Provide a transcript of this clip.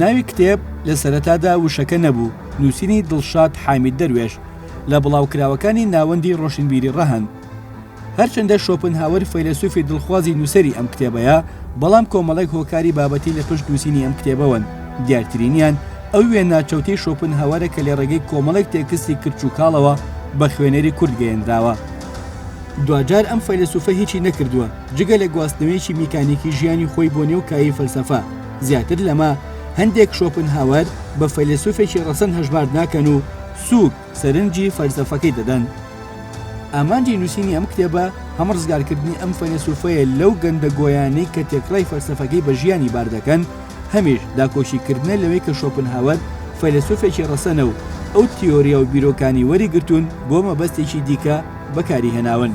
ناوی کتێب لە سەرەتادا وشەکە نەبوو، نووسینی دڵشاد حامید دەروێش، لە بڵاوکراوەکانی ناوەندی ڕۆشنبیری ڕەهەند. هەرچەندە شۆپنهاوەر فەیلەسوفی دڵخوازی نووسەری ئەم کتێبەیە، بەڵام کۆمەڵێک هۆکاری بابەتی لە پشت نووسینی ئەم کتێبەوەن، دیارترینیان ئەو وێنا چەوتەی شۆپنهاوەرە کە لە ڕێگەی کۆمەڵێک تێکستی کرچ و کاڵەوە بە خوێنەری کورد گەیەنراوە. دواجار ئەم فەیلەسوفە هیچی نەکردووە جگە لە گواستنەوەیەکی میکانیکی ژیانی خۆی بۆ نێو کایەی فەلسەفە، زیاتر لەمە هەندێک شۆپنهاوەر بە فەیلەسوفێکی ڕەسەن هەژمار ناکەن و سووک سەرنجی فەلسەفەکەی دەدەن. ئامانجی نووسینی ئەم کتێبە هەم ڕزگارکردنی ئەم فەیلەسوفەیە لەو گەندەگۆیانەی کە تێکڕای فەلسەفەکەی بە ژیانی بار دەکەن، هەمیش داکۆکیکردنە لەوەی کە شۆپنهاوەر فەیلەسوفێکی ڕەسەنە و ئەو تیۆریا و بیرۆکانەی وەریگرتوون بۆ مەبەستێکی دیکە بەکاری هێناون.